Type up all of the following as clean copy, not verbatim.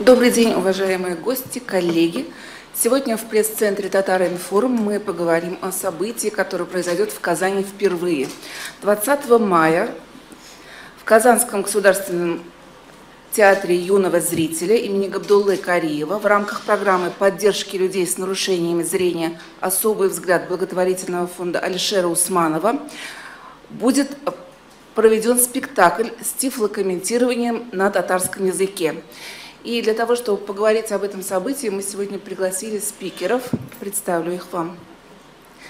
Добрый день, уважаемые гости, коллеги. Сегодня в пресс-центре «Татар-Информ» мы поговорим о событии, которое произойдет в Казани впервые. 20 мая в Казанском государственном театре юного зрителя имени Габдуллы Кариева в рамках программы поддержки людей с нарушениями зрения «Особый взгляд» благотворительного фонда Алишера Усманова будет проведен спектакль с тифлокомментированием на татарском языке. И для того, чтобы поговорить об этом событии, мы сегодня пригласили спикеров. Представлю их вам.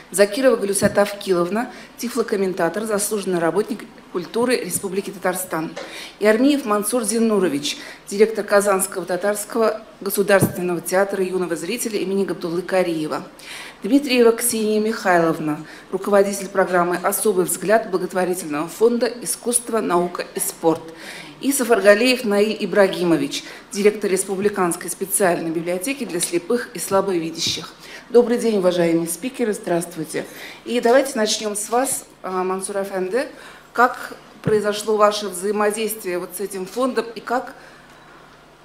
Закирова Галюся Тавкиловна, тифлокомментатор, заслуженный работник культуры Республики Татарстан. И Армиев Мансур Зиннурович, директор Казанского татарского государственного театра юного зрителя имени Габдуллы Кариева. Дмитриева Ксения Михайловна, руководитель программы «Особый взгляд» благотворительного фонда «Искусство, наука и спорт». И Сафаргалеев Наиль Ибрагимович, директор Республиканской специальной библиотеки для слепых и слабовидящих. Добрый день, уважаемые спикеры, здравствуйте. И давайте начнем с вас, Мансур әфәнде. Как произошло ваше взаимодействие вот с этим фондом и как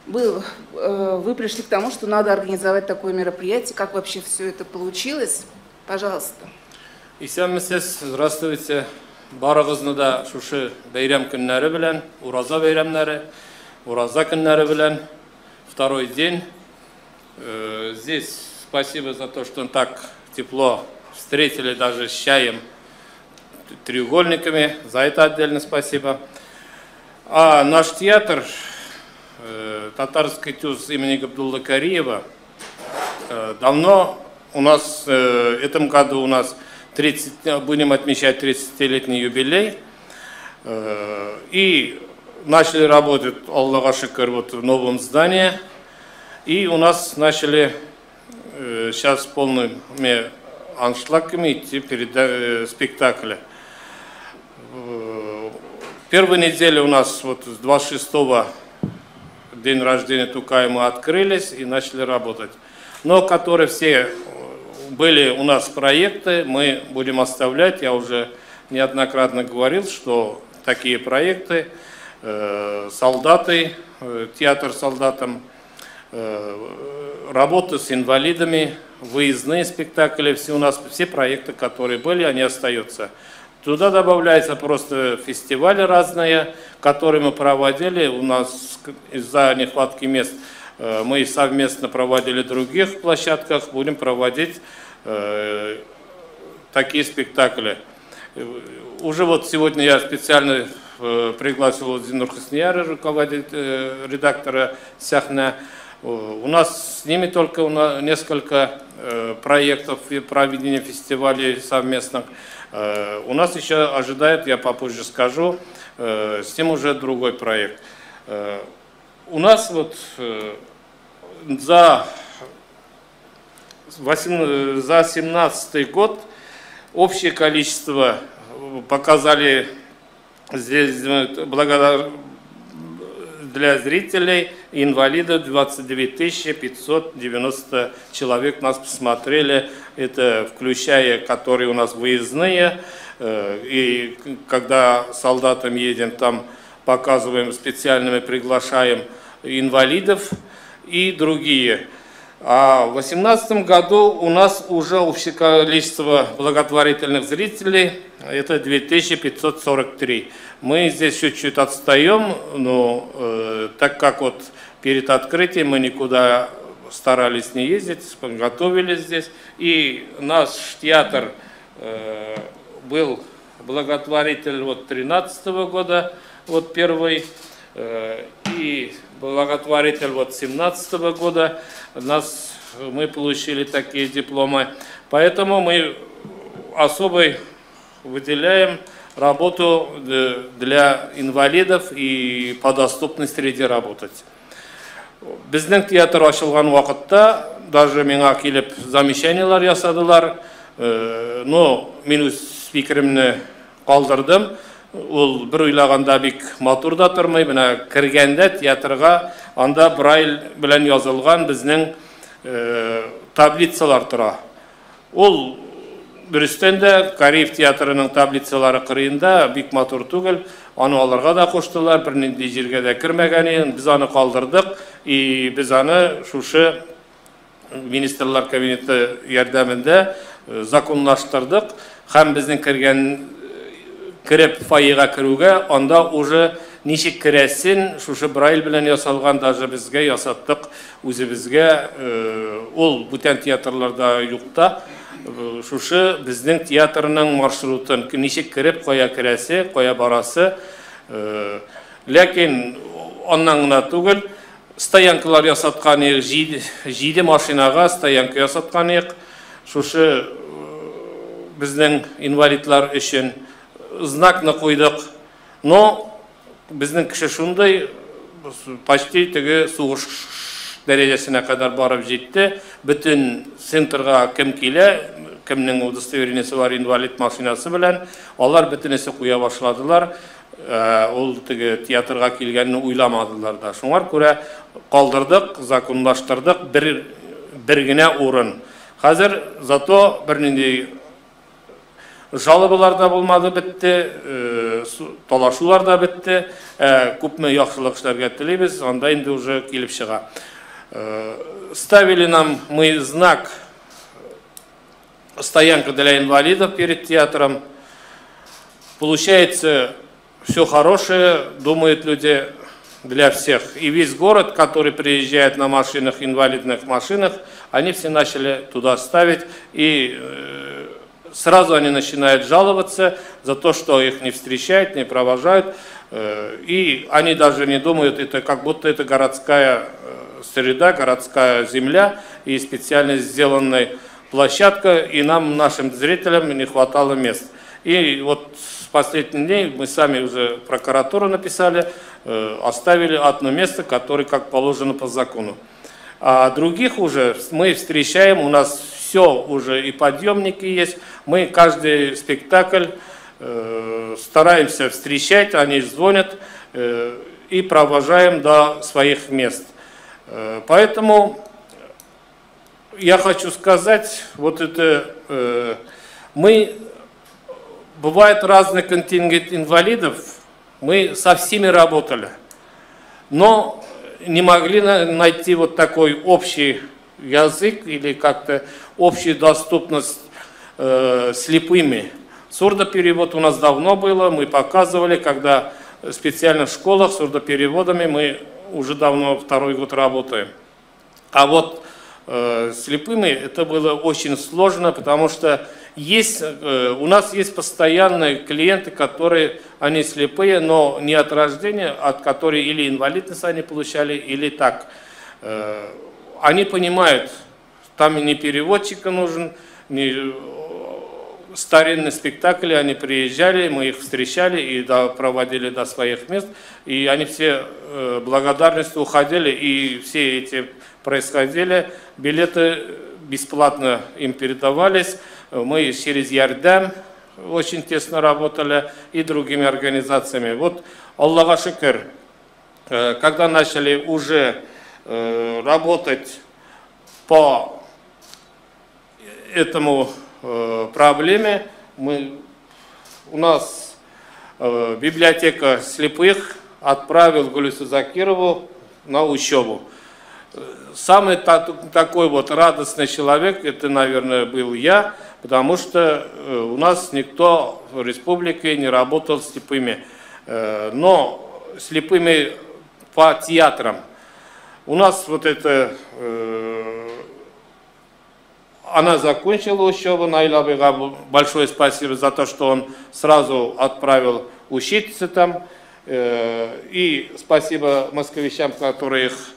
вы пришли к тому, что надо организовать такое мероприятие? Как вообще все это получилось? Пожалуйста. Исәнмесез, здравствуйте. Барыгызны да шушы бәйрәм көннәре белән, ураза бәйрәмнәре, ураза көннәре белән, второй день. Здесь спасибо за то, что так тепло встретили, даже с чаем, треугольниками. За это отдельно спасибо. А наш театр, Татарский ТЮЗ имени Габдуллы Кариева, давно у нас, в этом году у нас 30, будем отмечать 30-летний юбилей. И начали работать, Аллага шөкер, вот в новом здании. И у нас начали сейчас полными аншлагами идти перед спектакли. Первая неделя у нас вот с 26-го день рождения Тукая мы открылись и начали работать. Но которые все были у нас проекты, мы будем оставлять. Я уже неоднократно говорил, что такие проекты, солдаты, театр солдатам, работа с инвалидами, выездные спектакли, все у нас, все проекты, которые были, они остаются. Туда добавляются просто фестивали разные, которые мы проводили. У нас из-за нехватки мест мы совместно проводили в других площадках, будем проводить такие спектакли. Уже вот сегодня я специально пригласил Зинур Хөснияра, руководителя, редактора Сәхнә. У нас с ними только несколько проектов проведения фестивалей совместных. У нас еще ожидает, я попозже скажу, с ним уже другой проект. У нас вот за 17 год общее количество показали здесь для зрителей инвалидов 29 590 человек нас посмотрели, это включая, которые у нас выездные, и когда солдатам едем, там показываем специальными, приглашаем инвалидов и другие. А в 2018 году у нас уже общее количество благотворительных зрителей это 2543. Мы здесь чуть-чуть отстаем, но так как вот перед открытием мы никуда старались не ездить, подготовились здесь. И наш театр был благотворитель вот 2013 года, вот первый, и благотворитель вот 2017 года. Мы получили такие дипломы. Поэтому мы особо выделяем работу для инвалидов и по доступной среде работать. Безнең театр ачылган вакытта даже миңа килеп замечаниялар ясадылар, но мин үз фикеремне калдырдым. Ул бер уйлаганда бик матур да тормый. Менә кергәндә театрга анда Брайль белән язылган безнең таблицалар тора. Ул дөрестән дә Кариев театрының таблицалары кырыенда бик матур түгел. Аны аларга да куштылар, бернинди җиргә дә кермәгән иде. Без аны калдырдык. И без аны шушы Министрлар кабинеты ярдәмендә законлаштырдык. Һәм безнең кереп фойега керүгә, анда уже ничек керәсен, шушы Брайль белән ясалган, даже безгә ясаттык үзебезгә, ул бүтән театрларда юкта. Шушы безнең театрның маршрутын, ничек кереп, кая керәсе, кая барасы. Ләкин аннан гына түгел, стоянкалар ясаткан идек, 7 машинага стоянка ясаткан идек. Шушы безнең инвалидлар өчен знакны куйдык. Но безнең кеше шундый, почти теге сугыш дәрәҗәсенә кадәр барып җитте. Бөтен центрга кем килә, кемнең удостоверениесе бар инвалид машинасы белән, алар бөтенесе куя башладылар. Ул теге театрга килгәнне уйламадылар да. Шуңар күрә калдырдык, законлаштырдык бер генә урын. Хәзер зато бернинди жалобалар да булмады, бетте, талашулар да бетте. Күпме яхшылык эшләргә телибез, анда инде уже килеп чыга. Ставили нам мы знак стоянка для инвалидов перед театром. Получается, все хорошее, думают люди, для всех. И весь город, который приезжает на машинах, инвалидных машинах, они все начали туда ставить. И сразу они начинают жаловаться за то, что их не встречают, не провожают. И они даже не думают, это как будто это городская среда, городская земля и специально сделанная площадка, и нам, нашим зрителям, не хватало мест. И вот с последних дней мы сами уже прокуратуру написали, оставили одно место, которое как положено по закону. А других уже мы встречаем, у нас все уже и подъемники есть, мы каждый спектакль стараемся встречать, они звонят и провожаем до своих мест. Поэтому я хочу сказать, вот это мы, бывает разный контингент инвалидов, мы со всеми работали, но не могли найти вот такой общий язык или как-то общую доступность слепыми. Сурдоперевод у нас давно было, мы показывали, когда специально в школах с сурдопереводами мы уже давно второй год работаем. А вот слепыми это было очень сложно, потому что есть, у нас есть постоянные клиенты, которые, они слепые, но не от рождения, от которых или инвалидность они получали, или так. Они понимают, там и не переводчика нужен, не старинные спектакли, они приезжали, мы их встречали и проводили до своих мест, и они все благодарностью уходили, и все эти происходили, билеты бесплатно им передавались, мы через Ярдәм очень тесно работали и другими организациями. Вот Аллага шөкер, когда начали уже работать по этому проблеме, у нас библиотека слепых отправил Гулюсу Закирову на учебу. Самый такой вот радостный человек, это, наверное, был я, потому что у нас никто в республике не работал с слепыми, но слепыми по театрам. У нас вот это... Она закончила учебу, Наиль абыйга большое спасибо за то, что он сразу отправил учиться там. И спасибо москвичам, которые их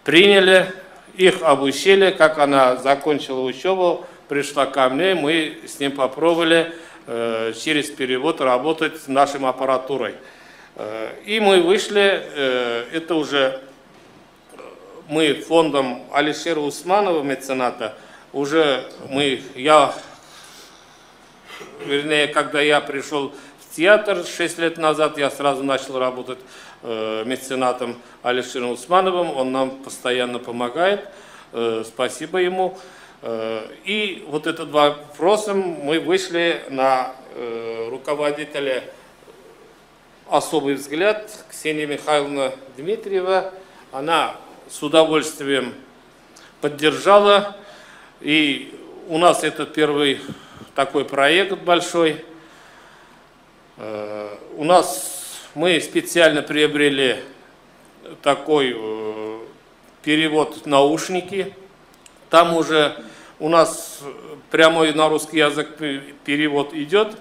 приняли, их обучили. Как она закончила учебу, пришла ко мне, мы с ним попробовали через перевод работать с нашей аппаратурой. И мы вышли, это уже мы фондом Алишера Усманова, мецената, уже мы, вернее, когда я пришел в театр 6 лет назад, я сразу начал работать меценатом Алишером Усмановым, он нам постоянно помогает, спасибо ему. И вот этот вопросом мы вышли на руководителя «Особый взгляд» Ксения Михайловна Дмитриева. Она с удовольствием поддержала. И у нас это первый такой проект большой. У нас мы специально приобрели такой перевод наушники. Там уже у нас прямой на русский язык перевод идет,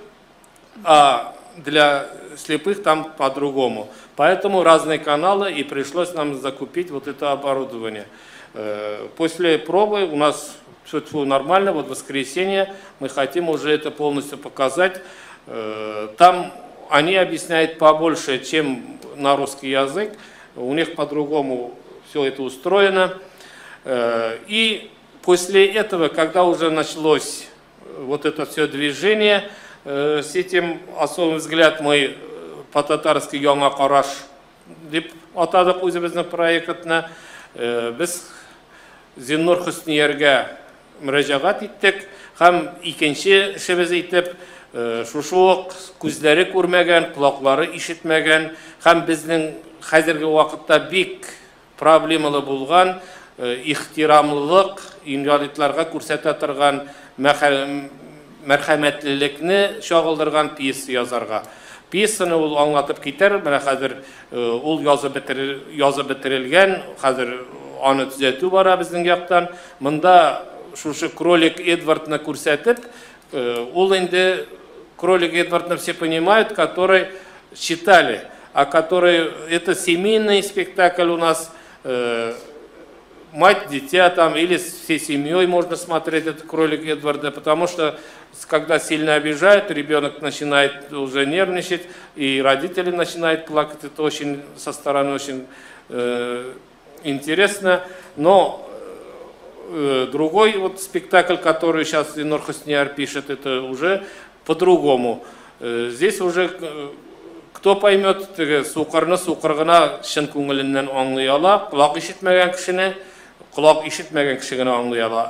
а для слепых там по-другому. Поэтому разные каналы, и пришлось нам закупить вот это оборудование. После пробы у нас все нормально, вот в воскресенье мы хотим уже это полностью показать. Там они объясняют побольше, чем на русский язык, у них по-другому все это устроено. И после этого, когда уже началось вот это все движение, с этим особый взгляд мы по-татарски «Яңа караш» дип атадык үзебезнең проектны. Без Зиннур Хөснияргә мөрәҗәгать иттек һәм икенче эшебез итеп шушы ук күзләре күрмәгән, колаклары ишетмәгән һәм безнең хәзерге вакытта бик проблемалы булган ихтирамлылык инвалидларга күрсәтә торган мәрхәмәтлелекне чагылдырган пьеса язарга. Пьесаны ул аңлатып китәр, менә хәзер ул язып бетерелгән, хәзер аны төзәтү бара безнең яктан. Монда шушы кролик Эдвардны күрсәтеп, ул инде кролик Эдвардны все понимают, который читали, а который это семейный спектакль у нас, мать, дитя там, или всей семьей можно смотреть этот кролик Эдварда, потому что когда сильно обижают, ребенок начинает уже нервничать, и родители начинают плакать. Это очень со стороны очень интересно. Но другой вот спектакль, который сейчас Зиннур Хөснияр пишет, это уже по-другому. Здесь уже кто поймет, сукырны сукыр гына чын күңеленнән аңлый ала, колак ишетмәгән кешене колак ишетмәгән кеше генә аңлый ала.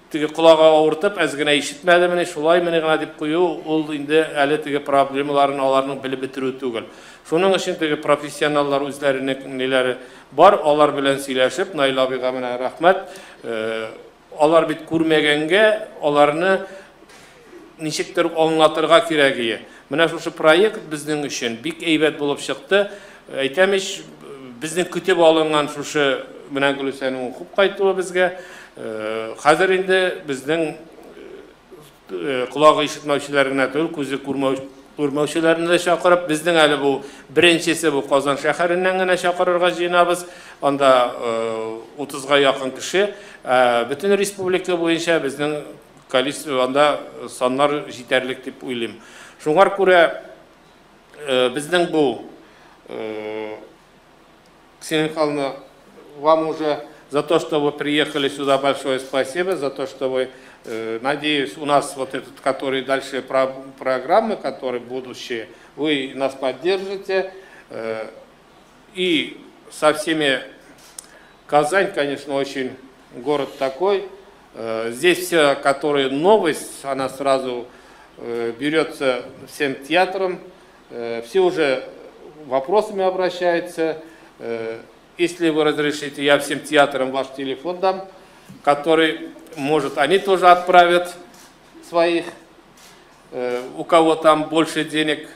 Теге колагы авыртып, әз генә ишетмәде менә, шулай менә генә дип кую, ул инде әле теге проблемаларын аларның белеп бетерү түгел. Шуның өчен теге профессионаллар үзләренең ниләре бар, алар белән сөйләшеп, Наил абыйга менә рәхмәт. Алар бит күрмәгәнгә, аларны ничектер аңлатырга кирәк ие. Менә шушы проект безнең өчен бик әйбәт булып чыкты. Әйтәм ич, безнең көтеп алынган шушы менә Гөлүсәнең укып кайтуы безгә. Хәзер инде безнең колагы ишетмәүчеләр генә түгел, күзе күрмәүчеләрне дә чакырып, безнең әле бу беренчесе бу Казан шәһәреннән генә чакырырга җыенабыз. Анда 30-га якын кеше. Бөтен республика буенча безнең количество анда саннар җитәрлек дип уйлыйм. Шуңар күрә безнең бу Ксения Михайловна, вам уже за то, что вы приехали сюда, большое спасибо, за то, что вы, надеюсь, у нас вот этот, который дальше программы, которые будущие, вы нас поддержите. И со всеми Казань, конечно, очень город такой. Здесь все, которые новость, она сразу берется всем театром, все уже вопросами обращаются. Если вы разрешите, я всем театрам ваш телефон дам, который, может, они тоже отправят своих, у кого там больше денег,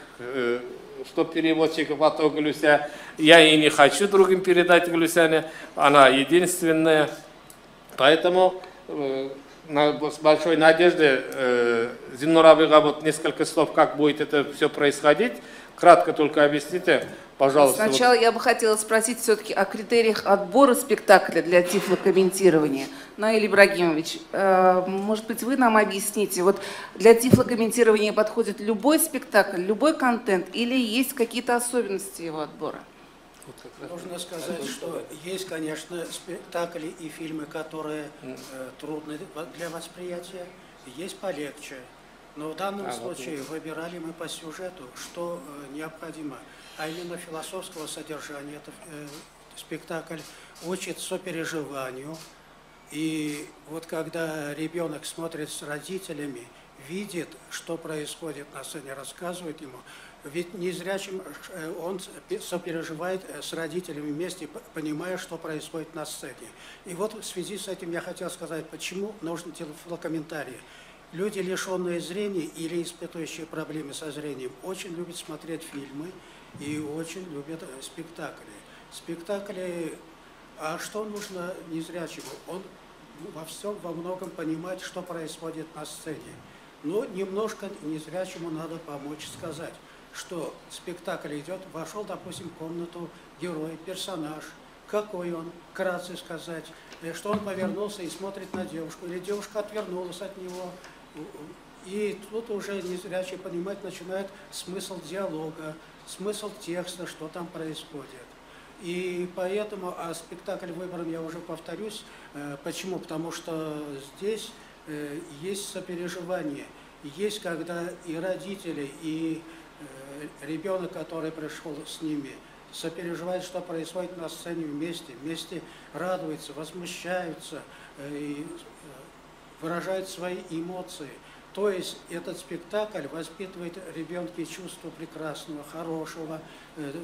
что переводчиков, а то Гөлүсә. Я и не хочу другим передать Гөлүсәне, она единственная. Поэтому с большой надеждой Зиннур абыйга вот несколько слов, как будет это все происходить. Кратко только объясните, пожалуйста. Сначала я бы хотела спросить все-таки о критериях отбора спектакля для тифлокомментирования. Наиль Ибрагимович, может быть, вы нам объясните, вот для тифлокомментирования подходит любой спектакль, любой контент или есть какие-то особенности его отбора? Нужно сказать, что есть, конечно, спектакли и фильмы, которые трудны для восприятия, есть полегче. Но в данном случае выбирали мы по сюжету, что необходимо, а именно философского содержания. Этот спектакль учит сопереживанию. И вот когда ребенок смотрит с родителями, видит, что происходит на сцене, рассказывает ему. Ведь незрячим он сопереживает с родителями вместе, понимая, что происходит на сцене. И вот в связи с этим я хотел сказать, почему нужны тифлокомментарии. Люди, лишенные зрения или испытывающие проблемы со зрением, очень любят смотреть фильмы и очень любят спектакли. Спектакли, а что нужно незрячему? Он во всем, во многом понимает, что происходит на сцене. Но немножко незрячему надо помочь сказать, что спектакль идет, вошел, допустим, в комнату герой, персонаж, какой он, вкратце сказать, что он повернулся и смотрит на девушку, или девушка отвернулась от него. И тут уже незрячий понимать начинает смысл диалога, смысл текста, что там происходит. И поэтому, а спектакль выбран, я уже повторюсь, почему? Потому что здесь есть сопереживание, есть когда и родители, и ребенок, который пришел с ними, сопереживает, что происходит на сцене вместе, вместе радуются, возмущаются, и выражают свои эмоции. То есть этот спектакль воспитывает ребенке чувство прекрасного, хорошего,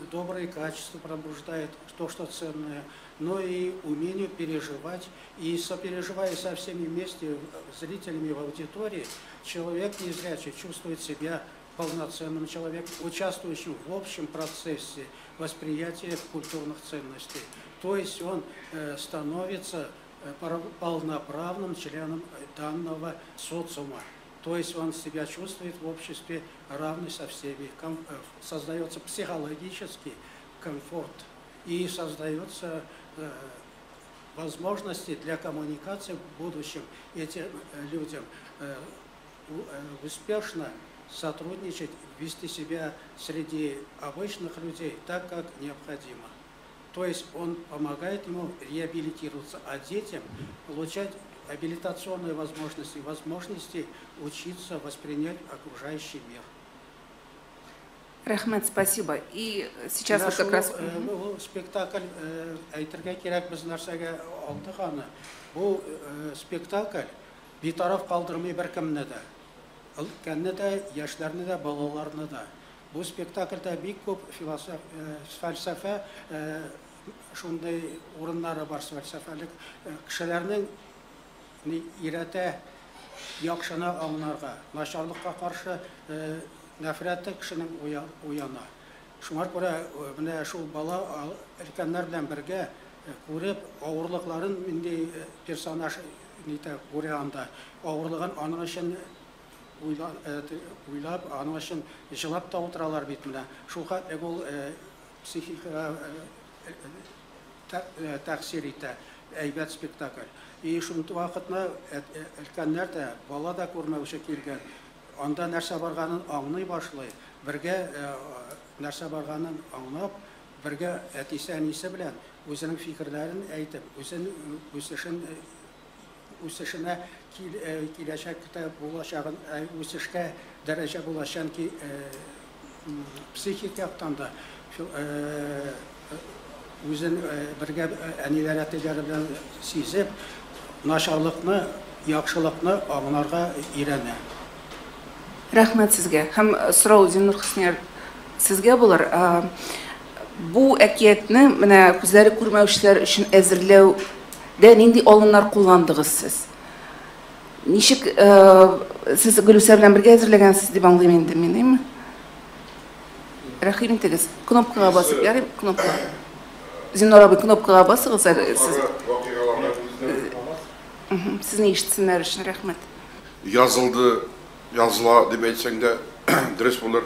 добрые качества пробуждает, то, что ценное, но и умение переживать. И сопереживая со всеми вместе, зрителями в аудитории, человек незрячий чувствует себя полноценным человеком, участвующим в общем процессе восприятия культурных ценностей. То есть он становится полноправным членом данного социума. То есть он себя чувствует в обществе равный со всеми. Создается психологический комфорт и создаются возможности для коммуникации в будущем этим людям успешно сотрудничать, вести себя среди обычных людей так, как необходимо. То есть он помогает ему реабилитироваться, а детям получать абилитационные возможности, возможности учиться воспринять окружающий мир. Рәхмәт, спасибо. И сейчас вот как раз... Спектакль әйтергә кирәк, без нәрсәгә алдык аны. Бу спектакль битараф калдырмый беркемне дә. Өлкәнне дә, яшьләрне дә, балаларны да. Бу спектакльдә бик күп фәлсәфә шундый урыннары бар, фәлсәфәлек кешеләрнең өйрәтә яхшыны аңларга, начарлыкка каршы нәфрәте кешенең уяна. Шуңа күрә менә шул бала өлкәннәр белән бергә күреп авырлыкларын нинди персонаж нитә күрә анда, авырлыгын аның өчен уйлап, аның өчен җылап та утыралар бит менә. Шул хәтле ул психикага тәэсир итә, әйбәт спектакль. И шул вакытны өлкәннәр дә, бала да күрмәүче килгән. Анда нәрсә барганын аңлый башлый, бергә нәрсә барганын аңлап, бергә әтисе әнисе белән үзенең фикерләрен әйтеп, үзен үсешенә киләчәктә булачагын, үсешкә дәрәҗә булачагын ки психик яктан да үзен бергә әниләр әтиләре белән сизеп, начарлыкны, яхшылыкны аңларга өйрәнә. Рәхмәт сезгә. Һәм сорау Зиннур Хөснияр сезгә булыр. Бу әкиятне менә күзләре күрмәүчеләр өчен әзерләүдә нинди алымнар кулландыгыз сез? Ничек сез Гөлүсә белән бергә әзерләгәнсез дип аңлыйм инде мин, әйме? Рәхим итегез. Кнопкага басып, ярый, кнопка. Зиннур абый, кнопкага басыгыз әле сез. Сезне ишетсеннәр өчен рәхмәт. Язылды, языла дип әйтсәң дә дөрес булыр.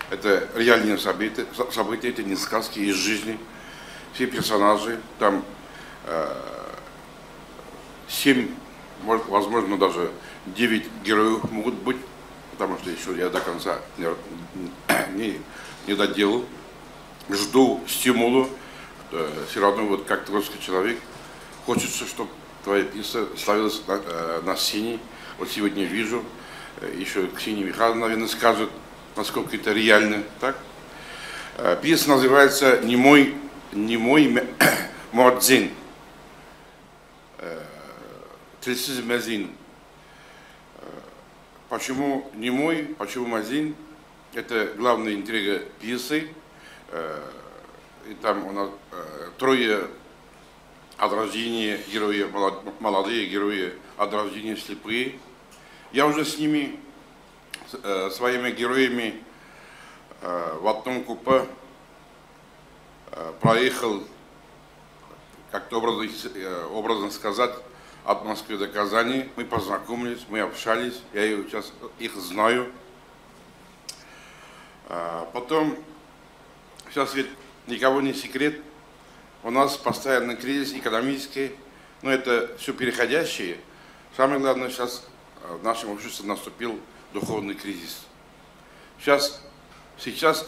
Это реальные события, это не сказки из жизни. Все персонажи, там 7, может, возможно, даже 9 героев могут быть, потому что еще я до конца не доделал. Жду стимулу. Все равно, вот как творческий человек, хочется, чтобы твоя пьеса славилась на сцене. Вот сегодня вижу, еще Ксения Михайловна, наверное, скажет, насколько это реально. Так? Пьеса называется «Немой, немой муэдзин». Телсез мәзин. Почему не мой, почему Мазин? Это главная интрига пьесы. И там у нас трое от рождения герои, молодые герои от рождения слепые. Я уже с ними, своими героями в одном купе проехал, как-то образно сказать, от Москвы до Казани. Мы познакомились, мы общались, я сейчас их знаю. Потом, сейчас ведь никого не секрет, у нас постоянный кризис экономический, но это все переходящее. Самое главное, сейчас в нашем обществе наступил духовный кризис. Сейчас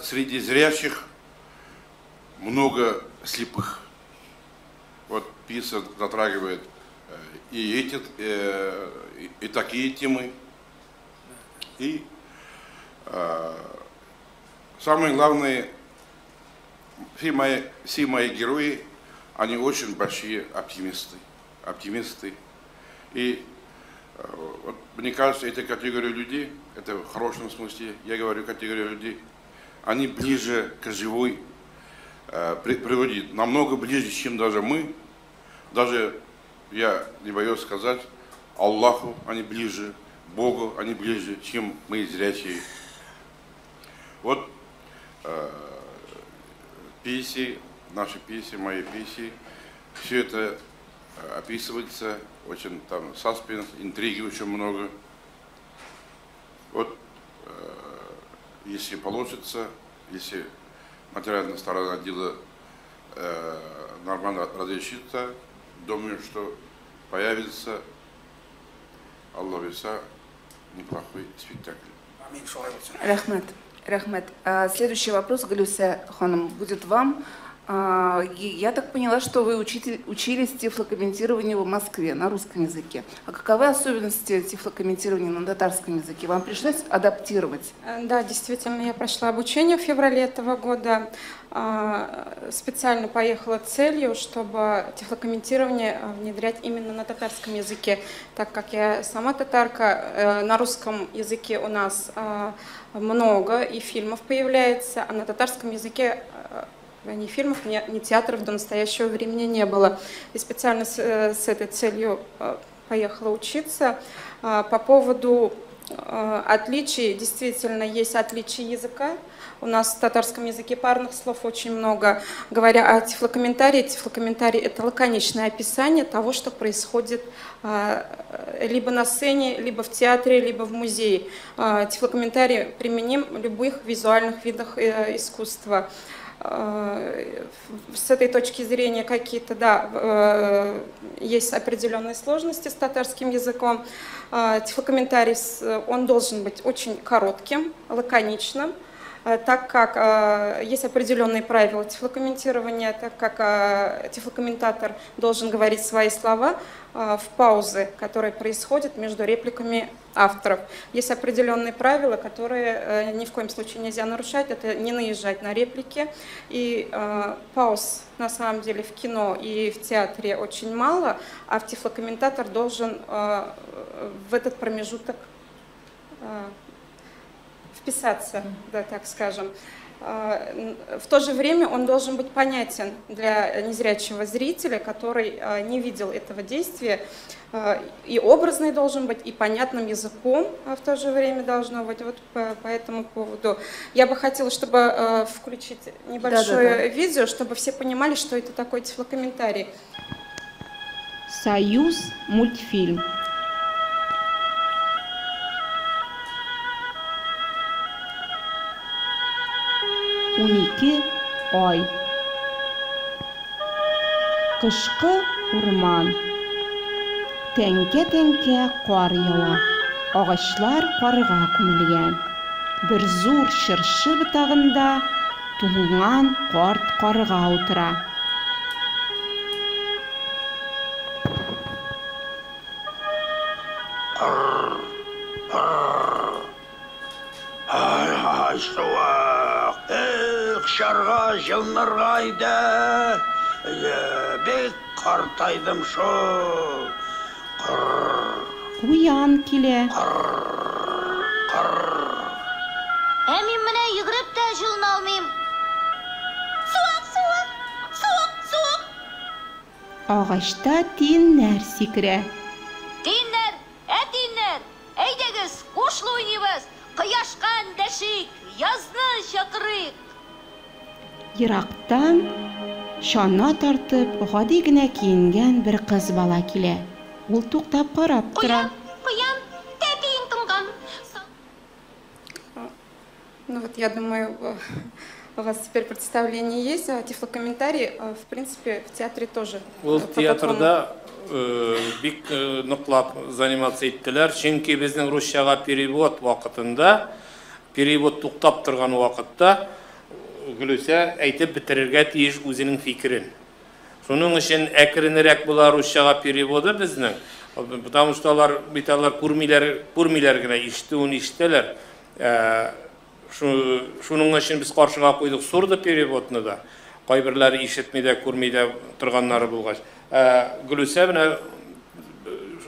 среди зрячих много слепых. Вот пьеса затрагивает и эти, и такие темы. И самое главное, все мои герои, они очень большие оптимисты. И вот, мне кажется, эта категория людей, это в хорошем смысле, я говорю категория людей, они ближе к живой природе, намного ближе, чем даже мы. Даже, я не боюсь сказать, Аллаху они ближе, Богу они ближе, чем мы зрячие. Вот песни, наши песни, мои песни, все это описывается, очень там саспенс, интриги очень много. Вот, если получится, если материальная сторона дела нормально разрешится, думаю, что появится, Аллах веса, неплохой спектакль. Рахмат. Рахмат. Следующий вопрос, Галюся ханым, будет вам. Я так поняла, что вы учились тифлокомментированию в Москве на русском языке. А каковы особенности тифлокомментирования на татарском языке? Вам пришлось адаптировать? Да, действительно, я прошла обучение в феврале этого года. Специально поехала целью, чтобы тифлокомментирование внедрять именно на татарском языке, так как я сама татарка, на русском языке у нас много и фильмов появляется, а на татарском языке ни фильмов, ни театров до настоящего времени не было. И специально с этой целью поехала учиться. По поводу отличий, действительно, есть отличия языка. У нас в татарском языке парных слов очень много. Говоря о тифлокомментарии, тифлокомментарий – это лаконичное описание того, что происходит либо на сцене, либо в театре, либо в музее. Тифлокомментарий применим в любых визуальных видах искусства. С этой точки зрения какие-то, да, есть определенные сложности с татарским языком. Тифлокомментарий, он должен быть очень коротким, лаконичным, так как есть определенные правила тифлокомментирования, так как тифлокомментатор должен говорить свои слова в паузы, которые происходят между репликами авторов. Есть определенные правила, которые ни в коем случае нельзя нарушать, это не наезжать на реплики. И пауз на самом деле в кино и в театре очень мало, а тифлокомментатор должен в этот промежуток вписаться, да, так скажем. В то же время он должен быть понятен для незрячего зрителя, который не видел этого действия. И образный должен быть, и понятным языком в то же время должно быть. Вот по этому поводу я бы хотела, чтобы включить небольшое видео, чтобы все понимали, что это такое тифлокомментарий. Союз мультфильм. 12 ай. Кышкы урман. Тәңкә-тәңкә кар ява. Агачлар карга күмелгән. Бер зур чыршы ботагында туңган карт карга утыра. Ай, суык. Эх, шарга җылынырга иде. Бик картайдым шул. Куян килә. Кыр. Ә мин менә йөгереп тә җылына алмыйм. Суык, суык, суык, суык. Агачта тиеннәр сикерә. Тиеннәр, ә тиеннәр, әйдәгез, кушылып уйныйбыз, кояшка эндәшик, язны чакырыйк. Ерактан чана тартып, гади генә киенгән бер кыз бала килә. Ул туктап карап тора. Куян, куян, тәпиең туңган. Ну вот, я думаю, у вас теперь представление есть, а тифлокомментарий, в принципе, в театре тоже. Ул По такому. Театрда бик ныклап заниматься иттеләр, чөнки безнең русчага перевод вакытында, перевод туктап торган вакытта Гөлүсә әйтеп бетерергә тиеш үзенең фикерен. Шуның өчен әкренрәк була русчага переводы безнең, потому что алар бит алар күрмиләр, күрмиләр генә, ишетүен ишетәләр. Шуның өчен без каршыга куйдык сурдопереводны да. Кайберләре ишетми дә, күрми дә торганнары булгач. Гөлүсә менә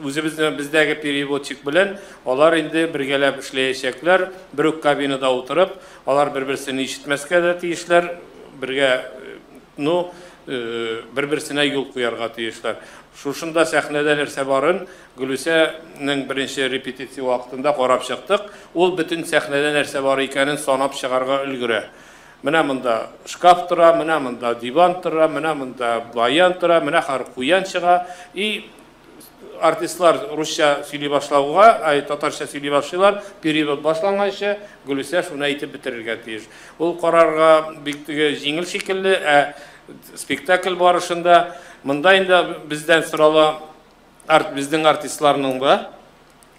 үзебезнең бездәге переводчик белән алар инде бергәләп эшләячәкләр, бер үк кабинада утырып, алар бер-берсен ишетмәскә дә тиешләр, бергә, ну, бер-берсенә юл куярга тиешләр. Шушында сәхнәдә нәрсә барын Гөлүсәнең беренче репетиция вакытында карап чыктык. Ул бөтен сәхнәдә нәрсә бар икәнен санап чыгарга өлгерә. Менә монда шкаф тора, менә монда диван тора, менә монда баян тора, менә хәзер куян чыга. И артистлар русча сөйли башлауга, ай, татарча сөйли башлыйлар, перевод башланганчы Гөлүсә шуны әйтеп бетерергә тиеш. Ул карарга бик теге җиңел шикелле, ә спектакль барышында монда инде бездән сорала безнең артистларның да,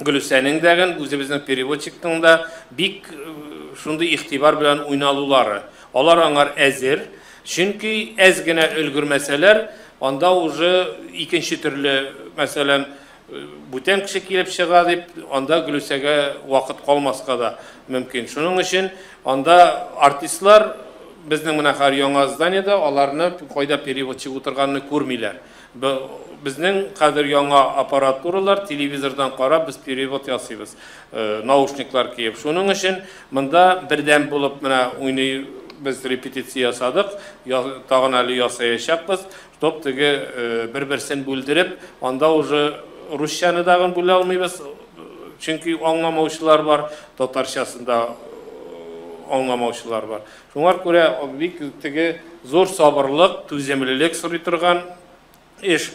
Гөлүсәнең дә, үзебезнең переводчикның да бик шундый игътибар белән уйналулары. Алар аңар әзер, чөнки әз генә өлгермәсәләр, анда уже икенче төрле, мәсәлән, бүтән кеше килеп чыга дип, анда Гөлүсәгә вакыт калмаска да мөмкин. Шуның өчен анда артистлар безнең менә хәзер яңа зданиедә аларны кайда переводчик утырганны күрмиләр. Безнең хәзер яңа аппаратуралар, телевизордан карап без перевод ясыйбыз, наушниклар киеп. Шуның өчен монда бердәм булып менә уйный без репетиция ясадык, тагын әле ясаячакбыз, чтоб теге бер-берсен бүлдереп, анда уже русчаны дагын бүлә алмыйбыз, чөнки аңламаучылар бар, татарчасын да аңламаучылар бар. Шуңа күрә бик теге зур сабырлык, түземлелек сорый торган эш.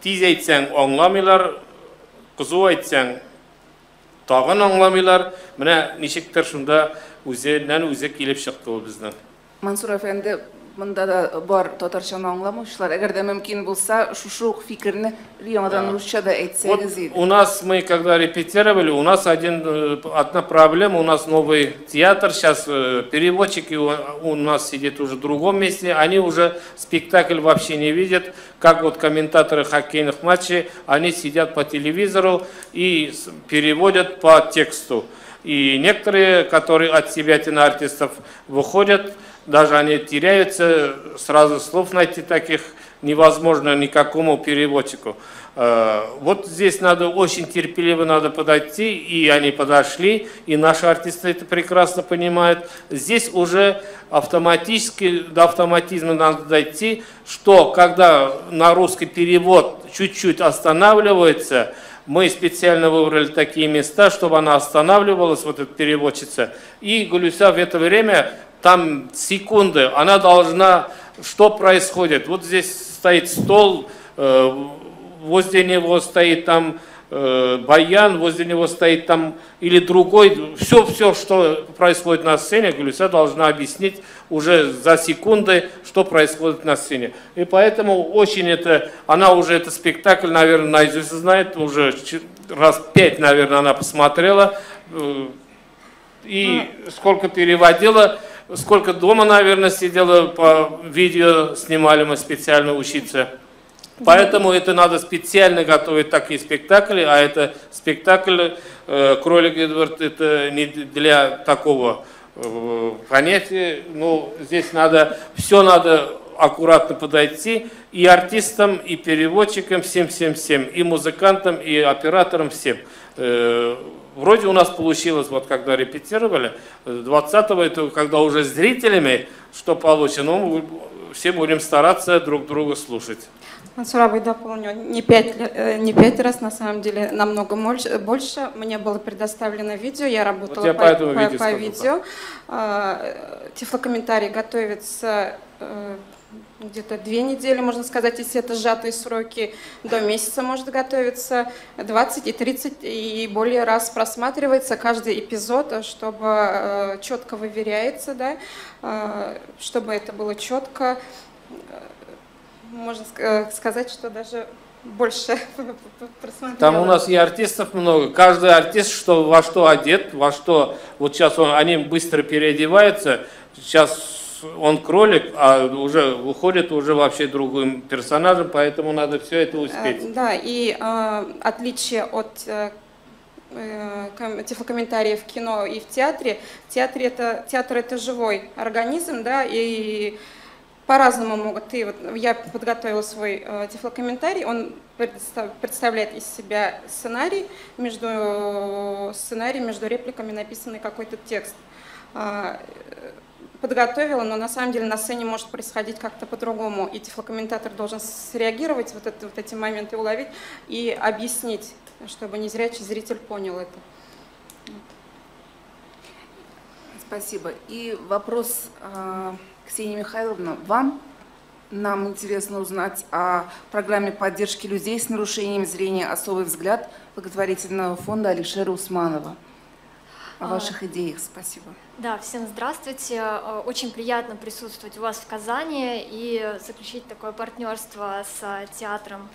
Тиз әйтсәң аңламыйлар, кызу әйтсәң тагын аңламыйлар. Менә ничектер шунда үзеннән үзе килеп чыкты ул безнең. Мансур әфәнде, монда да бар татарчаны аңламаучылар. Әгәр дә мөмкин булса, шушы ук фикерне яңадан русча да әйтсәгез иде. У нас мы когда репетировали, у нас одна проблема, у нас новый театр, сейчас переводчики у нас сидят уже в другом месте, они уже спектакль вообще не видят, как вот комментаторы хоккейных матчей, они сидят по телевизору и переводят по тексту. И некоторые, которые от себя артистов выходят, даже они теряются, сразу слов найти таких невозможно никакому переводчику. Вот здесь надо очень терпеливо надо подойти, и они подошли, и наши артисты это прекрасно понимают. Здесь уже автоматически, до автоматизма надо дойти, что когда на русский перевод чуть-чуть останавливается, мы специально выбрали такие места, чтобы она останавливалась, вот эта переводчица, и Гулюся в это время, там секунды, она должна, что происходит? Вот здесь стоит стол, возле него стоит там баян, возле него стоит там или другой. Все, что происходит на сцене, Гулюся должна объяснить уже за секунды, что происходит на сцене. И поэтому очень это, она уже этот спектакль, наверное, наизусть знает, уже раз 5, наверное, она посмотрела. И сколько переводила, сколько дома, наверное, сидела, по видео снимали мы специально учиться. Поэтому это надо специально готовить такие спектакли, а это спектакль «Кролик Эдвард» это не для такого понятия. Ну, здесь надо, все надо аккуратно подойти и артистам, и переводчикам, всем-всем-всем, и музыкантам, и операторам, всем. Вроде у нас получилось, вот когда репетировали, 20-го, это когда уже с зрителями, что получится, ну, все будем стараться друг друга слушать. Мансур абый, дополню, не пять раз, на самом деле, намного больше. Мне было предоставлено видео, я работала вот я по видео. Тифлокомментарий готовится где-то 2 недели, можно сказать, если это сжатые сроки, до месяца может готовиться, 20 и 30 и более раз просматривается каждый эпизод, чтобы четко выверяется, да, чтобы это было четко. Можно сказать, что даже больше просмотрела. Там у нас и артистов много. Каждый артист что, во что одет, во что... Вот сейчас они быстро переодеваются. Сейчас он кролик, а уже выходит уже вообще другим персонажем, поэтому надо все это успеть. Да, и отличие от тифлокомментариев в кино и в театре. Театр это живой организм, да, и по-разному могут. И вот я подготовила свой тифлокомментарий, он представляет из себя сценарий, между репликами написанный какой-то текст. Подготовила, но на самом деле на сцене может происходить как-то по-другому, и тифлокомментатор должен среагировать, вот эти моменты уловить и объяснить, чтобы незрячий зритель понял это. Спасибо. И вопрос, Ксения Михайловна, вам. Нам интересно узнать о программе поддержки людей с нарушением зрения «Особый взгляд» благотворительного фонда Алишера Усманова. О ваших идеях. Спасибо. Да, всем здравствуйте. Очень приятно присутствовать у вас в Казани и заключить такое партнерство с театром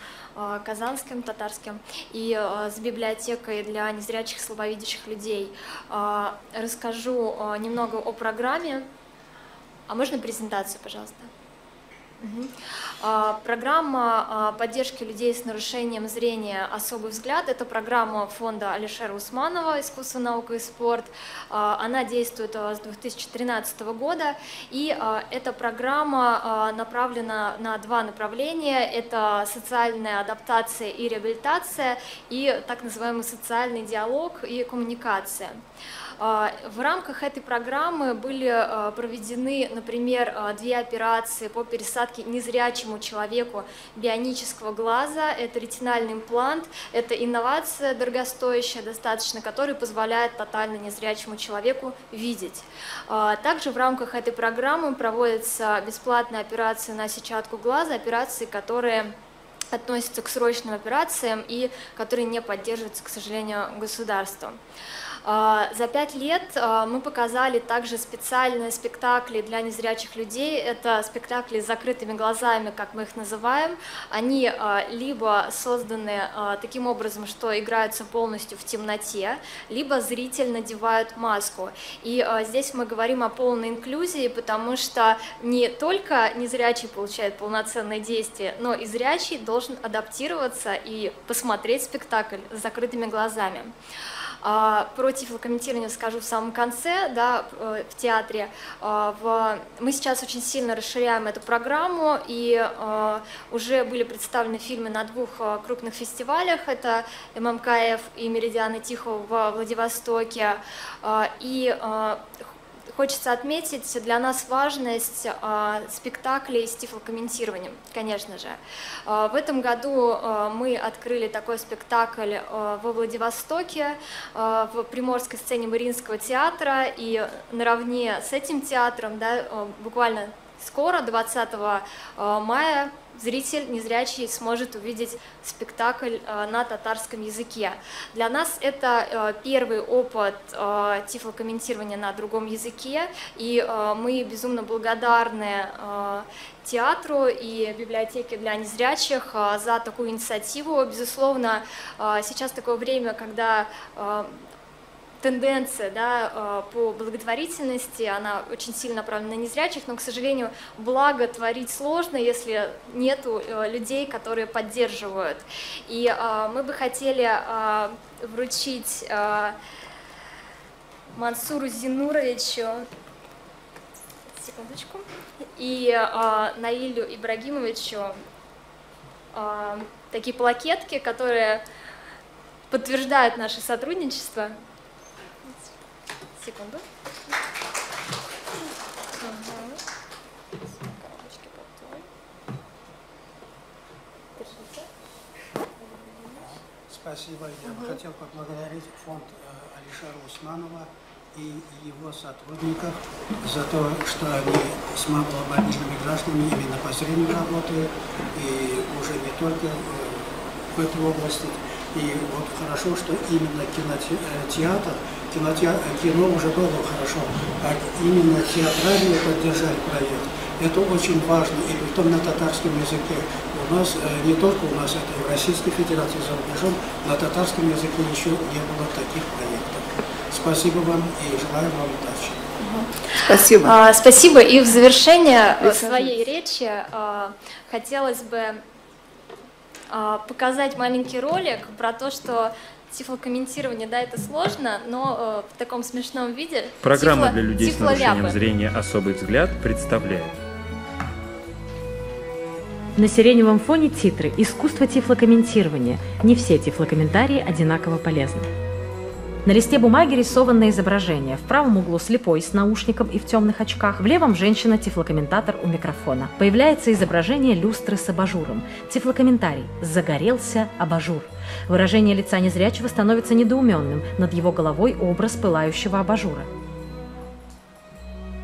казанским, татарским и с библиотекой для незрячих, слабовидящих людей. Расскажу немного о программе. А можно презентацию, пожалуйста? Угу. Программа поддержки людей с нарушением зрения «Особый взгляд» — это программа фонда Алишера Усманова «Искусство, наука и спорт». Она действует с 2013 года, и эта программа направлена на два направления. Это социальная адаптация и реабилитация, и так называемый социальный диалог и коммуникация. В рамках этой программы были проведены, например, 2 операции по пересадке незрячему человеку бионического глаза. Это ретинальный имплант, это инновация дорогостоящая достаточно, которая позволяет тотально незрячему человеку видеть. Также в рамках этой программы проводятся бесплатные операции на сетчатку глаза, операции, которые относятся к срочным операциям и которые не поддерживаются, к сожалению, государством. За 5 лет мы показали также специальные спектакли для незрячих людей. Это спектакли с закрытыми глазами, как мы их называем. Они либо созданы таким образом, что играются полностью в темноте, либо зритель надевает маску. И здесь мы говорим о полной инклюзии, потому что не только незрячий получает полноценное действие, но и зрячий должен адаптироваться и посмотреть спектакль с закрытыми глазами. Про тифлокомментирование скажу в самом конце, да, в театре. Мы сейчас очень сильно расширяем эту программу, и уже были представлены фильмы на 2 крупных фестивалях, это ММКФ и «Меридианы Тихого» во Владивостоке. И хочется отметить для нас важность спектаклей с тифлокомментированием, конечно же. В этом году мы открыли такой спектакль во Владивостоке, в приморской сцене Мариинского театра, и наравне с этим театром, да, буквально скоро, 20 мая, зритель незрячий сможет увидеть спектакль на татарском языке. Для нас это первый опыт тифлокомментирования на другом языке, и мы безумно благодарны театру и библиотеке для незрячих за такую инициативу. Безусловно, сейчас такое время, когда тенденция, да, по благотворительности, она очень сильно направлена на незрячих, но, к сожалению, благо творить сложно, если нету людей, которые поддерживают. И мы бы хотели вручить Мансуру Зиннуровичу, секундочку, и Наилю Ибрагимовичу такие плакетки, которые подтверждают наше сотрудничество. Секунду. Спасибо. Я бы хотел поблагодарить фонд Алишера Усманова и его сотрудников за то, что они с маломобильными гражданами именно по зрению работают, и уже не только в этой области. И вот хорошо, что именно кинотеатр, кино уже было хорошо, а именно театральные поддержали проект. Это очень важно, и притом на татарском языке. У нас, не только у нас, это и в Российской Федерации, за рубежом, на татарском языке еще не было таких проектов. Спасибо вам и желаю вам удачи. Спасибо. Спасибо. И в завершение своей речи хотелось бы показать маленький ролик про то, что тифлокомментирование, да, это сложно, но в таком смешном виде. Программа для людей с нарушением зрения «Особый взгляд» представляет. На сиреневом фоне титры «Искусство тифлокомментирования». Не все тифлокомментарии одинаково полезны. На листе бумаги рисованное изображение. В правом углу слепой с наушником и в темных очках, в левом женщина-тифлокомментатор у микрофона. Появляется изображение люстры с абажуром. Тифлокомментарий «Загорелся абажур». Выражение лица незрячего становится недоуменным. Над его головой образ пылающего абажура.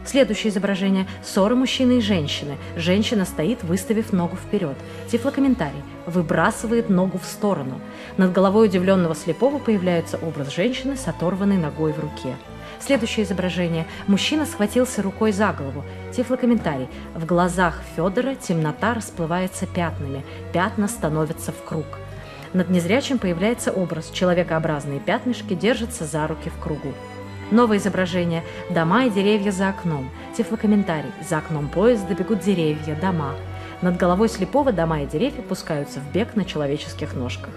Следующее изображение – ссора мужчины и женщины. Женщина стоит, выставив ногу вперед. Тифлокомментарий – выбрасывает ногу в сторону. Над головой удивленного слепого появляется образ женщины с оторванной ногой в руке. Следующее изображение – мужчина схватился рукой за голову. Тифлокомментарий – в глазах Федора темнота расплывается пятнами. Пятна становятся в круг. Над незрячим появляется образ. Человекообразные пятнышки держатся за руки в кругу. Новое изображение – дома и деревья за окном. Тифлокомментарий – за окном поезда бегут деревья, дома. Над головой слепого дома и деревья пускаются в бег на человеческих ножках.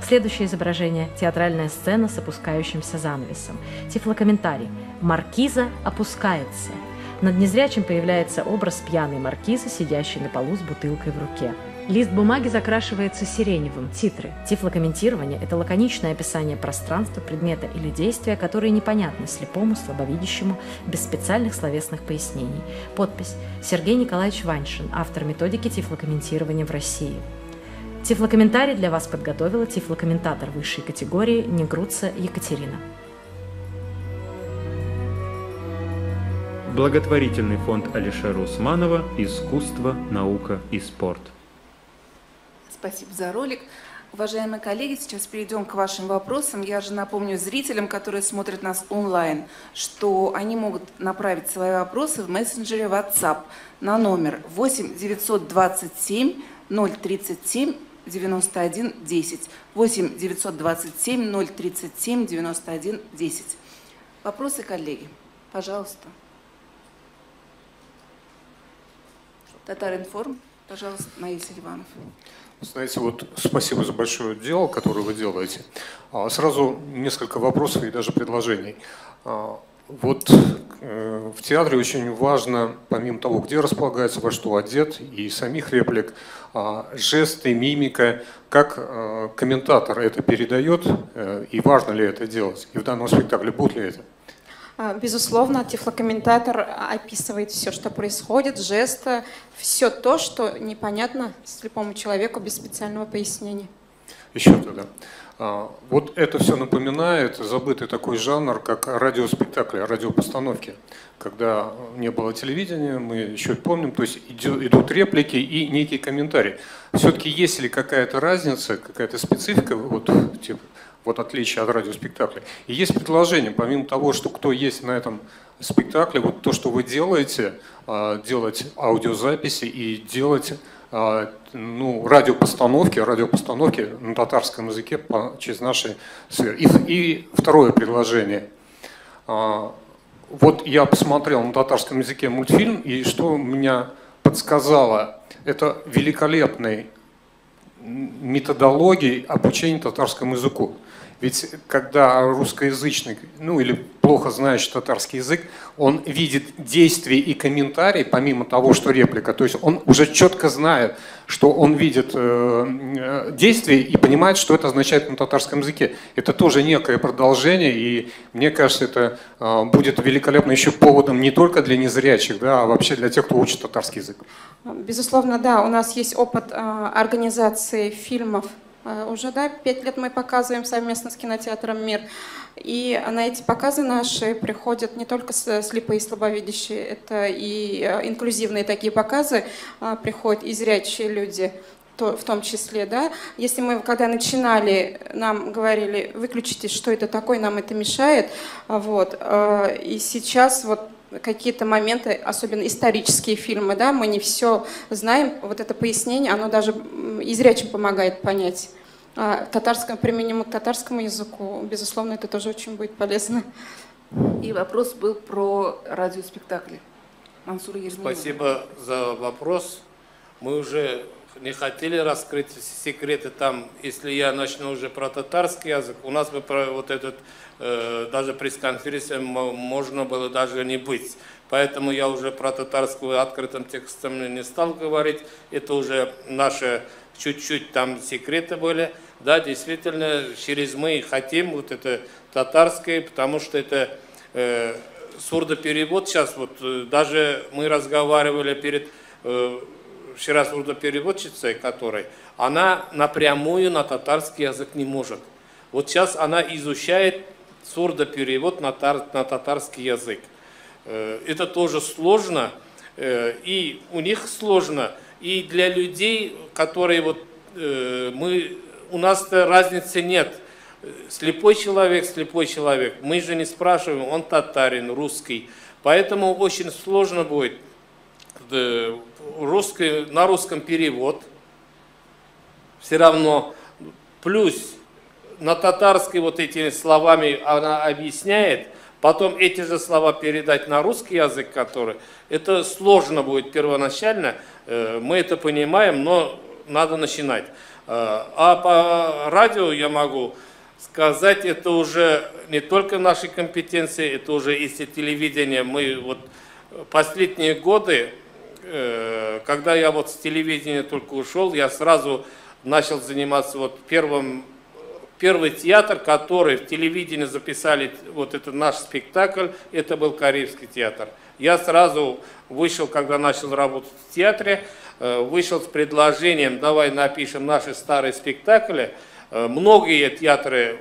Следующее изображение – театральная сцена с опускающимся занавесом. Тифлокомментарий – маркиза опускается. Над незрячим появляется образ пьяной маркизы, сидящей на полу с бутылкой в руке. Лист бумаги закрашивается сиреневым. Титры. Тифлокомментирование – это лаконичное описание пространства, предмета или действия, которые непонятны слепому, слабовидящему, без специальных словесных пояснений. Подпись. Сергей Николаевич Ваньшин, автор методики тифлокомментирования в России. Тифлокомментарий для вас подготовила тифлокомментатор высшей категории Негруца Екатерина. Благотворительный фонд Алишера Усманова «Искусство, наука и спорт». Спасибо за ролик. Уважаемые коллеги, сейчас перейдем к вашим вопросам. Я же напомню зрителям, которые смотрят нас онлайн, что они могут направить свои вопросы в мессенджере WhatsApp на номер 8 927 037 91 10. 8 927 037 91 10. Вопросы, коллеги? Пожалуйста. Татаринформ, пожалуйста, Наиль Селиванов. Знаете, вот спасибо за большое дело, которое вы делаете. Сразу несколько вопросов и даже предложений. Вот в театре очень важно, помимо того, где располагается, во что одет, и самих реплик, жесты, мимика, как комментатор это передает, и важно ли это делать, и в данном спектакле будет ли это? Безусловно, тифлокомментатор описывает все, что происходит, жесты, все то, что непонятно слепому человеку без специального пояснения. Еще тогда. Вот это все напоминает забытый такой жанр, как радиоспектакли, радиопостановки. Когда не было телевидения, мы еще помним, то есть идут реплики и некие комментарии. Все-таки есть ли какая-то разница, какая-то специфика, вот, типа, вот отличие от радиоспектакля. И есть предложение, помимо того, что кто есть на этом спектакле, вот то, что вы делаете, делать аудиозаписи и делать ну, радиопостановки на татарском языке через наши сферы. И второе предложение. Вот я посмотрел на татарском языке мультфильм, и что меня подсказало, это великолепный методологии обучения татарскому языку. Ведь когда русскоязычный, ну или плохо знающий татарский язык, он видит действие и комментарий, помимо того, что реплика. То есть он уже четко знает, что он видит действие и понимает, что это означает на татарском языке. Это тоже некое продолжение, и мне кажется, это будет великолепно еще поводом не только для незрячих, да, а вообще для тех, кто учит татарский язык. Безусловно, да, у нас есть опыт организации фильмов. Уже, да, 5 лет мы показываем совместно с кинотеатром «Мир». И на эти показы наши приходят не только слепые и слабовидящие, это и инклюзивные такие показы, приходят и зрячие люди в том числе, да. Если мы, когда начинали, нам говорили, выключите, что это такое, нам это мешает, вот. И сейчас вот какие-то моменты, особенно исторические фильмы, да, мы не все знаем, вот это пояснение, оно даже и зрячим помогает понять. Татарскому, применимо к татарскому языку, безусловно, это тоже очень будет полезно. И вопрос был про радиоспектакли. Мансур Ермилов. Спасибо за вопрос. Мы уже не хотели раскрыть секреты там, если я начну уже про татарский язык, у нас бы про вот этот, даже пресс-конференция можно было даже не быть. Поэтому я уже про татарскую открытым текстом не стал говорить. Это уже наши чуть-чуть там секреты были. Да, действительно, через мы хотим вот это татарское, потому что это сурдоперевод сейчас, вот даже мы разговаривали перед... вчера сурдопереводчицей, которой, она напрямую на татарский язык не может. Вот сейчас она изучает сурдоперевод на татарский язык. Это тоже сложно, и у них сложно, и для людей, которые вот у нас-то разницы нет. Слепой человек, слепой человек. Мы же не спрашиваем, он татарин, русский. Поэтому очень сложно будет на русском перевод, все равно, плюс на татарский вот этими словами она объясняет, потом эти же слова передать на русский язык, который, это сложно будет первоначально, мы это понимаем, но надо начинать. А по радио я могу сказать, это уже не только наши компетенции, это уже если телевидение, мы вот последние годы, когда я вот с телевидения только ушел, я сразу начал заниматься вот первый театр, который в телевидении записали, вот это наш спектакль, это был Карибский театр. Я сразу вышел, когда начал работать в театре, вышел с предложением, давай напишем наши старые спектакли. Многие театры,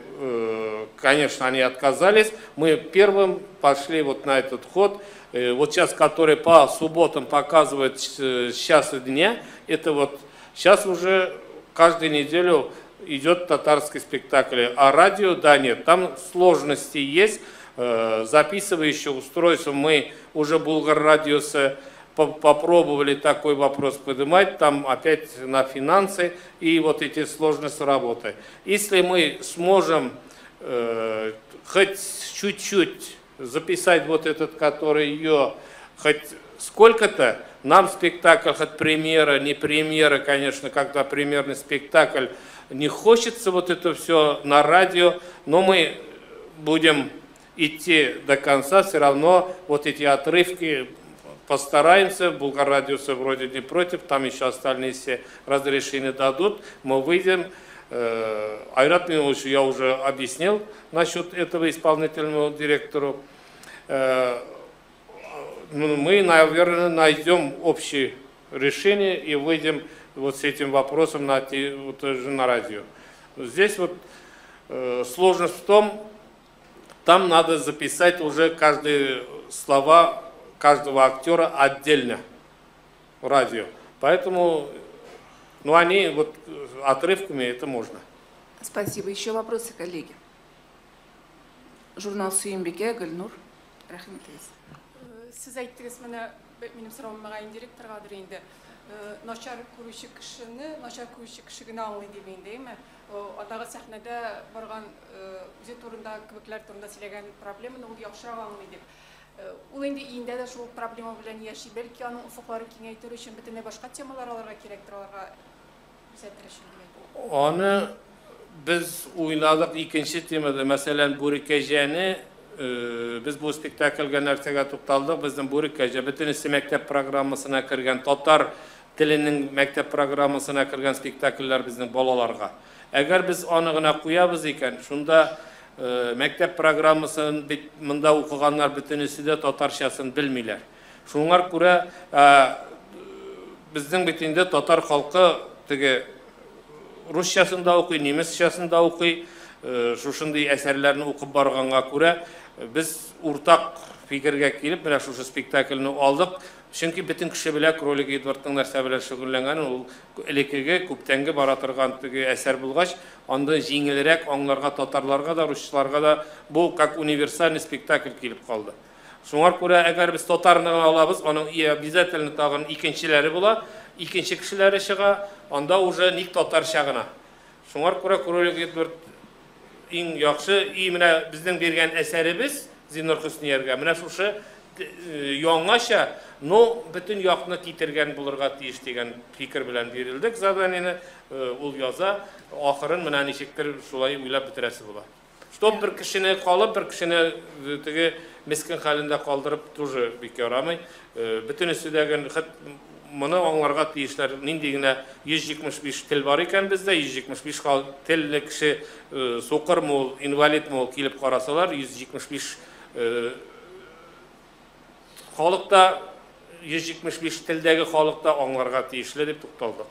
конечно, они отказались. Мы первым пошли вот на этот ход. Вот сейчас, который по субботам показывают с часа дня, это вот сейчас уже каждую неделю идет татарский спектакль. А радио, да, нет, там сложности есть. Записывающее устройство мы уже Булгар-радиоса попробовали такой вопрос поднимать, там опять на финансы и вот эти сложности работы. Если мы сможем хоть чуть-чуть записать вот этот, который ее хоть сколько-то, нам спектакль, хоть премьера, не премьера, конечно, когда премьерный спектакль, не хочется вот это все на радио, но мы будем идти до конца, все равно вот эти отрывки постараемся, Булгар-радиосы вроде не против, там еще остальные все разрешения дадут, мы выйдем. Айрат Милович я уже объяснил насчет этого исполнительному директору. Мы, наверное, найдем общее решение и выйдем вот с этим вопросом на, вот, на радио. Здесь вот сложность в том, там надо записать уже каждые слова каждого актера отдельно в радио. Поэтому, ну, они вот отрывками это можно. Спасибо. Еще вопросы, коллеги? Журнал Сюембике, Гульнур Рахметович. Сез әйттегез менә минем соравым мөгаен директоргадыр инде. Начар күрүче кешене начар күрүче кеше генә аңлый дип инде, әйме? Андагы сәхнәдә барган үзе турында, кебекләр турында сөйләгән проблеманы ул яхшырак аңлый дип. Ул инде өендә дә шул проблема белән яши. Бәлки аның офыкларын киңәйтер өчен бөтенләй башка темалар алырга кирәктер, аларга күрсәтер өчен дигән. Аны Без уйладык икенче темада, мәсәлән, Бүре Кәҗәне, без бу спектакльгә нәрсәгә тукталдык? Безнең Бүре Кәҗә бөтенесе мәктәп программасына кергән, татар теленең мәктәп программасына кергән спектакльләр безнең балаларга. Әгәр без аны гына куябыз икән, шунда мәктәп программасын бит монда укыганнар бөтенесе дә татарчасын белмиләр. Шуңар күрә безнең бит инде татар халкы теге русчасын да укый, немецчасын да укый, шушындый әсәрләрне укып барганга күрә без уртак фикергә килеп, менә шушы спектакльне алдык. Чөнки бөтен кеше белә Кролик Эдвардның нәрсә белән шөгыльләнгәнен, ул элеккеге күптәнге бара торган теге әсәр булгач, анда җиңелрәк аңларга татарларга да, русчыларга да бу как универсальный спектакль килеп калды. Шуңар күрә, әгәр без татарны гына алабыз, аның обязательно тагын икенчеләре була, икенче кешеләре чыга, анда уже ник татарча гына. Шуңар күрә Кролик Эдвард иң яхшы, и менә безнең биргән әсәребез Зиннур Хөснияргә, менә шушы яңача, но бөтен якны китергән булырга тиеш дигән фикер белән бирелдек заданиене, ул яза, ахырын менә ничектер шулай уйлап бетерәсе була. Чтоб бер кешене калып, бер кешене теге мескен хәлендә калдырып тоже бик ярамый. Бөтенесе дә моны аңларга тиешләр. Нинди генә 175 тел бар икән бездә, 175 телле кеше сукырмы ул, инвалидмы ул килеп карасалар, 175 халыкта, 175 телдәге халыкта аңларга тиешле дип тукталдык.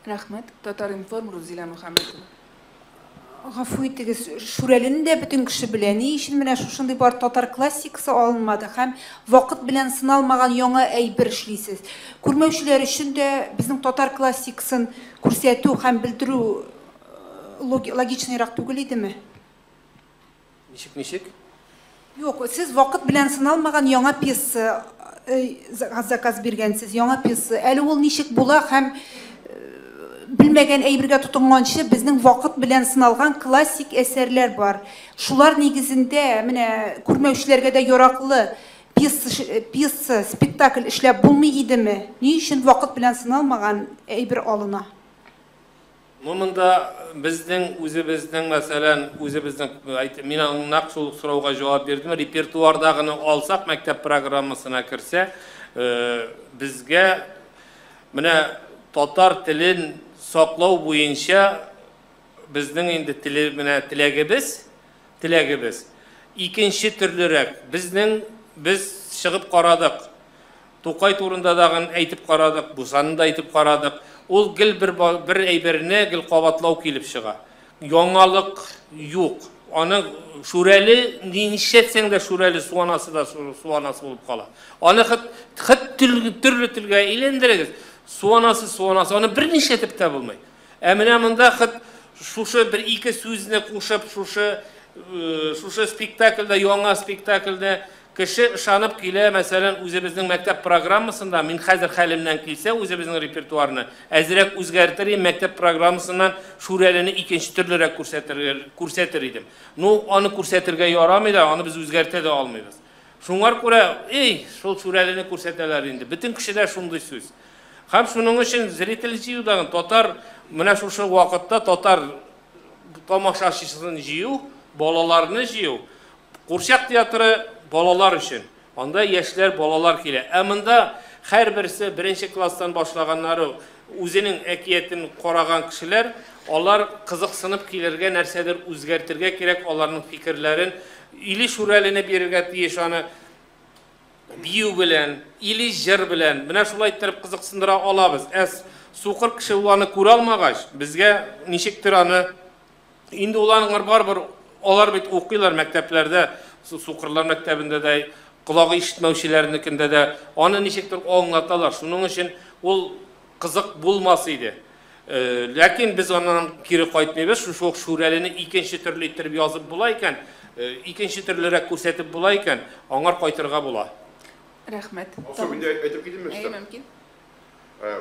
Рәхмәт. Татар-информ, Рузилә Мөхәммәтова. Гафу итегез, Шүрәлене дә бөтен кеше белә. Ни өчен менә шушындый бар татар классикасы алынмады һәм вакыт белән сыналмаган яңа әйбер эшлисез? Күрмәүчеләр өчен дә безнең татар классикасын күрсәтү һәм белдерү логичныйрак түгел идеме? Ничек, ничек? Юк, сез вакыт белән сыналмаган яңа пьеса заказ биргәнсез, яңа пьеса. Әле ул ничек була һәм белмәгән әйбергә тотынганчы безнең вакыт белән сыналган классик әсәрләр бар. Шулар нигезендә менә күрмәүчеләргә дә яраклы пьеса, спектакль эшләп булмый идеме? Ни өчен вакыт белән сыналмаган әйбер алына? Ну, монда безнең үзебезнең, мәсәлән, үзебезнең, мин нәкъ шул сорауга җавап бирдем. Репертуардагыны алсак, мәктәп программасына керсә, безгә менә татар телен саклау буенча безнең инде теле, менә теләгебез, теләгебез икенче төрлерәк. Безнең без чыгып карадык. Тукай турында дагын әйтеп карадык, Бусаны да әйтеп карадык. Ул гел бер әйберне гел кабатлау килеп чыга. Яңалык юк. Аны Шүрәле нишләтсәң дә Шүрәле суанасы да суанасы булып кала. Аны хыт төрле телгә әйләндерегез. Суанасы суанасы, аны бер нишләтеп тә булмый. Ә менә монда хыт шушы бер ике сүзне кушып, шушы спектакльдә, яңа спектакльдә кеше ышанып килә, мәсәлән, үзебезнең мәктәп программасында, мин хәзер хәлемнән килсә, үзебезнең репертуарны әзрәк үзгәртер идем, мәктәп программасыннан Шүрәлене икенче төрлерәк күрсәтер идем. Ну, аны күрсәтергә ярамый да, аны без үзгәртә дә алмыйбыз. Шуңар күрә, эй, шул Шүрәлене күрсәтәләр инде. Бөтен кешедә шундый сүз. Һәм шуның өчен зритель җыюдагы татар, менә шушы вакытта татар тамашачысын җыю, балаларны җыю, Курчак театры балалар өчен. Анда яшьләр, балалар килә. Ә монда һәрберсе беренче класстан башлаганнары үзенең әкиятен караган кешеләр, алар кызыксынып килергә, нәрсәдер үзгәртергә кирәк, аларның фикерләрен или Шүрәлене бирергә тиеш аны бию белән, или җыр белән. Менә шулай иттереп кызыксындыра алабыз. Ә сукыр кеше ул аны күрә алмагач, безгә ничектер аны инде ул аңар барыбер, алар бит укыйлар мәктәпләрдә, сукырлар мәктәбендә дә, колагы ишетмәүчеләрнекендә дә, аны ничектер аңлаталар. Шуның өчен ул кызык булмас иде. Ләкин без аннан кире кайтмыйбыз. Шушы ук Шүрәлене икенче төрле иттереп язып була икән, икенче төрлерәк күрсәтеп була икән, аңар кайтырга була. Рәхмәт. Алсу, мин дә әйтеп китимме? Әйе, мөмкин.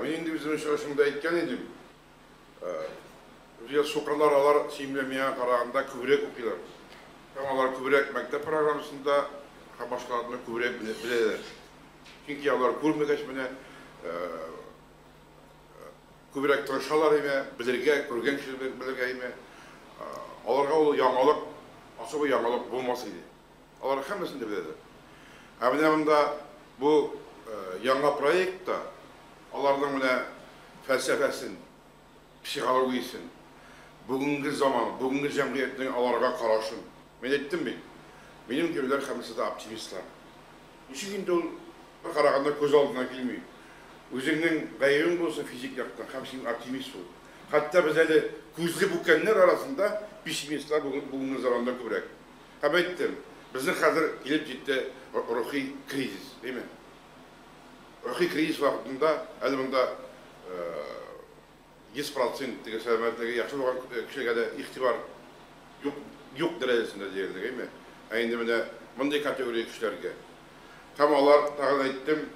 Мин инде үземнең чыгышымда әйткән идем. Үзгә сукырлар алар син белән миңа караганда күбрәк укыйлар. Һәм алар күбрәк мәктәп программасында һәм башкаларны күбрәк беләләр. Чөнки алар күрмәгәч менә күбрәк тырышалар име, белергә, күргән кеше белергә име. Аларга ул яңалык, особо яңалык булмас иде. Алар һәммәсен дә беләләр. Ә менә монда бу яңа проектта аларның менә фәлсәфәсен, психологиясен, бүгенге заман, бүгенге җәмгыятьнең аларга карашын. Мин әйттем бит, минем кебиләр һәммәсе дә оптимистлар. Ничек инде ул бер караганда күз алдына килми. Үзеңнең гаебең булса физик яктан һәм син оптимист бул. Хәтта без әле күзле бүкәннәр арасында пессимистлар бүгенге заманда күбрәк. Һәм әйттем, безнең хәзер килеп җитте рухи кризис, әйме? Рухи кризис вакытында әле монда 100% теге сәламәтлеге яхшы булган кешегә дә игътибар юк дәрәҗәсендә диярлек, әйме? Ә инде менә мондый категория кешеләргә. Һәм алар, тагын әйттем,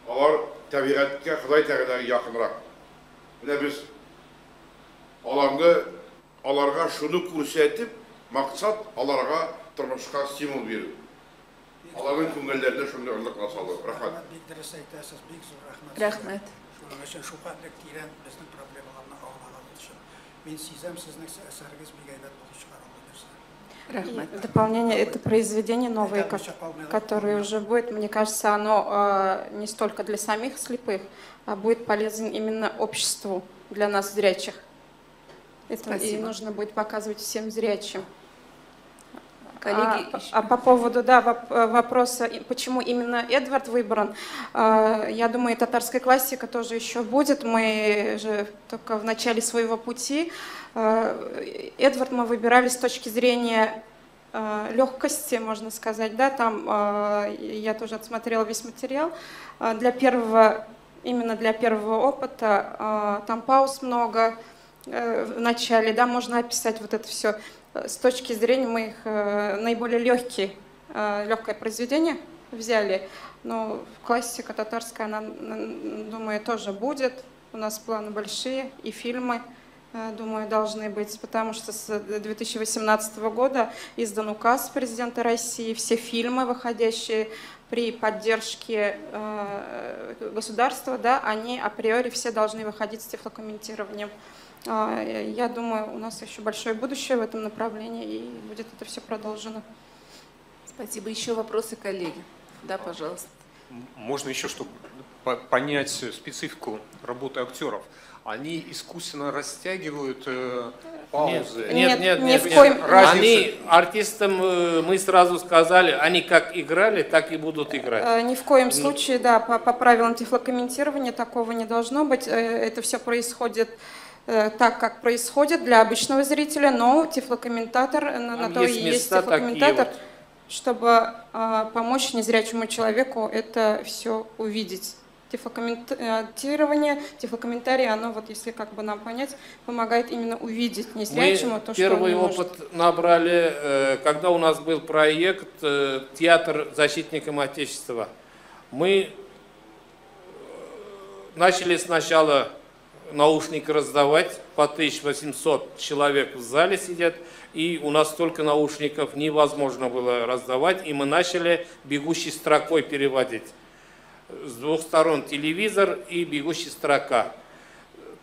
алар табигатькә, Ходай Тәгаләгә якынрак. Менә без аларны, аларга шуны күрсәтеп, максат аларга тормышка стимул бирү. Аларның күңелләренә шундый орлыклар салу. Рәхмәт. Бик дөрес әйтәсез, бик зур рәхмәт. Рәхмәт. Шуның өчен шулкадәр тирән безнең проблемаларны аңлаганыгыз өчен. Мин сизәм, сезнең әсәрегез бик әйбәт булып чыгар, Алла бирсә. Рәхмәт. И в дополнение, это произведение новое, которое уже будет, мне кажется, оно не столько для самих слепых, а будет полезен именно обществу, для нас, зрячих. Это и нужно будет показывать всем зрячим. Коллеги, а по поводу, да, вопроса, почему именно Эдвард выбран, я думаю, татарская классика тоже еще будет. Мы же только в начале своего пути. Эдвард мы выбирали с точки зрения легкости, можно сказать, да, там я тоже отсмотрела весь материал. Для первого, именно для первого опыта, там пауз много в начале, да, можно описать вот это все. С точки зрения мы их наиболее легкое произведение взяли, но классика татарская, она, думаю, тоже будет. У нас планы большие, и фильмы, думаю, должны быть, потому что с 2018 года издан указ президента России, все фильмы, выходящие при поддержке государства, да, они априори все должны выходить с тифлокомментированием. Я думаю, у нас еще большое будущее в этом направлении, и будет это все продолжено. Спасибо. Еще вопросы, коллеги? Да, пожалуйста. Можно еще, чтобы понять специфику работы актеров. Они искусственно растягивают паузы. Нет, нет, нет. Нет. Они артистам, мы сразу сказали, они как играли, так и будут играть. Ни в коем случае, да, по правилам тифлокомментирования такого не должно быть. Это все происходит так, как происходит для обычного зрителя, но тифлокомментатор, на то и есть тифлокомментатор, вот, чтобы помочь незрячему человеку это все увидеть. Тифлокомментирование, тифлокомментарий, оно, вот если как бы нам понять, помогает именно увидеть незрячему то, что он не может. Первый опыт набрали, когда у нас был проект «Театр защитникам Отечества». Мы начали сначала наушники раздавать, по 1800 человек в зале сидят, и у нас столько наушников невозможно было раздавать, и мы начали бегущей строкой переводить. С двух сторон телевизор и бегущая строка.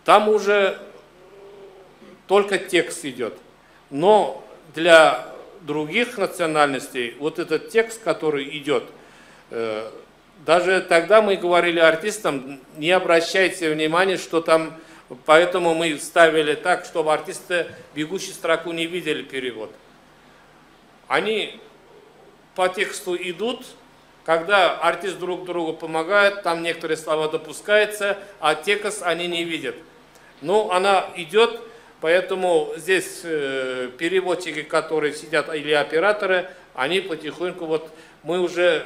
Там уже только текст идет. Но для других национальностей вот этот текст, который идет, даже тогда мы говорили артистам, не обращайте внимания, что там, поэтому мы ставили так, чтобы артисты бегущую строку не видели перевод. Они по тексту идут, когда артист друг другу помогает, там некоторые слова допускаются, а текст они не видят. Но она идет, поэтому здесь переводчики, которые сидят, или операторы, они потихоньку, вот мы уже,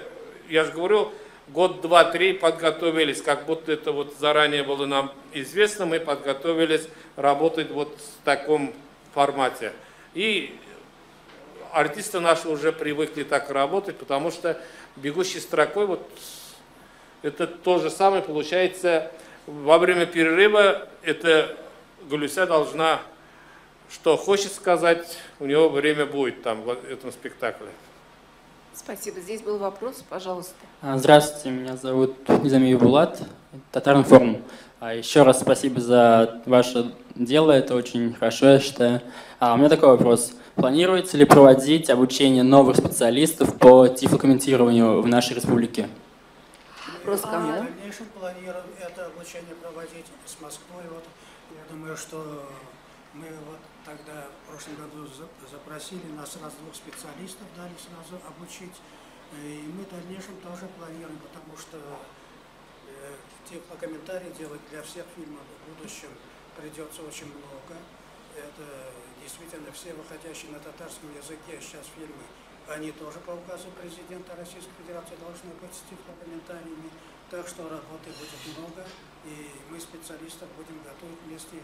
я же говорю, год, два, три подготовились, как будто это вот заранее было нам известно, мы подготовились работать вот в таком формате. И артисты наши уже привыкли так работать, потому что бегущей строкой вот это то же самое получается во время перерыва. Это Галюся должна, что хочет сказать, у него время будет там в этом спектакле. Спасибо. Здесь был вопрос, пожалуйста. Здравствуйте, меня зовут Низами Булат. Татаринформ. Еще раз спасибо за ваше дело, это очень хорошо, я считаю. У меня такой вопрос. Планируется ли проводить обучение новых специалистов по тифлокомментированию в нашей республике? Вопрос ко мне. В дальнейшем планируем это обучение проводить с Москвой. Вот, я думаю, что мы вот тогда в прошлом году запросили, нас сразу 2 специалистов дали сразу обучить. И мы в дальнейшем тоже планируем, потому что тифлокомментарии делать для всех фильмов в будущем придется очень много. Это действительно все выходящие на татарском языке сейчас фильмы, они тоже по указу президента Российской Федерации должны быть с тифлокомментариями. Так что работы будет много, и мы специалистов будем готовить вместе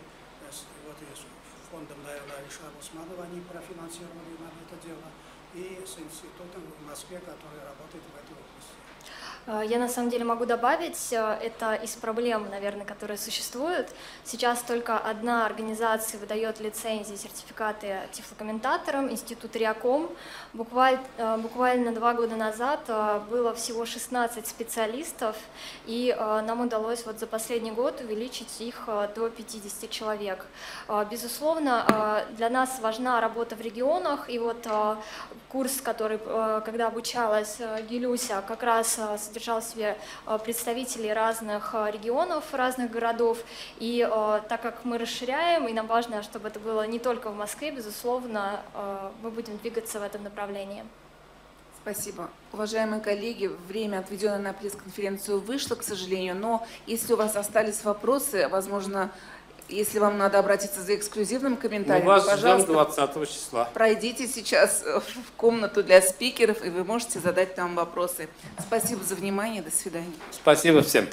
с, вот, с фондом, наверное, Алишера Усманова, они профинансировали нам это дело, и с институтом в Москве, который работает в этой области. Я на самом деле могу добавить, это из проблем, наверное, которые существуют. Сейчас только одна организация выдает лицензии, сертификаты тифлокомментаторам, институт Реаком. Буквально 2 года назад было всего 16 специалистов, и нам удалось вот за последний год увеличить их до 50 человек. Безусловно, для нас важна работа в регионах, и вот курс, который, когда обучалась Гелюся, как раз содержал в себе представителей разных регионов, разных городов. И так как мы расширяем, и нам важно, чтобы это было не только в Москве, безусловно, мы будем двигаться в этом направлении. Спасибо. Уважаемые коллеги, время, отведенное на пресс-конференцию, вышло, к сожалению, но если у вас остались вопросы, возможно, если вам надо обратиться за эксклюзивным комментарием, мы вас пожалуйста, ждем 20 числа. Пройдите сейчас в комнату для спикеров, и вы можете задать там вопросы. Спасибо за внимание. До свидания. Спасибо всем.